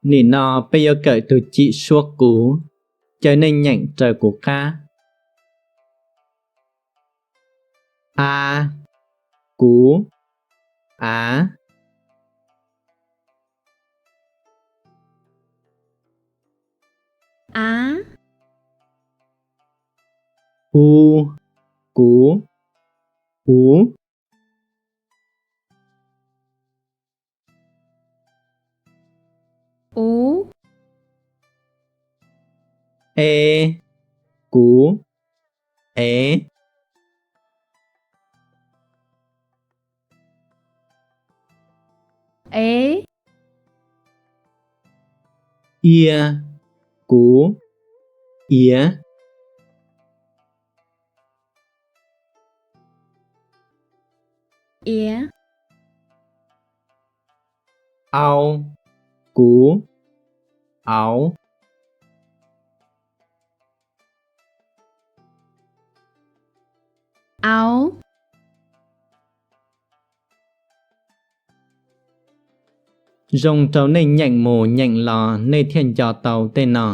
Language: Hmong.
Nim no peb yuav kawm tus cim suab kuv, caw nej nyeem raws kuv qab. A, kuv, av. A, U, kuv, uv. U, E, kuv, ev. E, Ia, kuv, iav. Iav. Au, kuv, auv. Au, Zoo rau nej nyeem mus nyeem los nej thiaj nco tau tej no.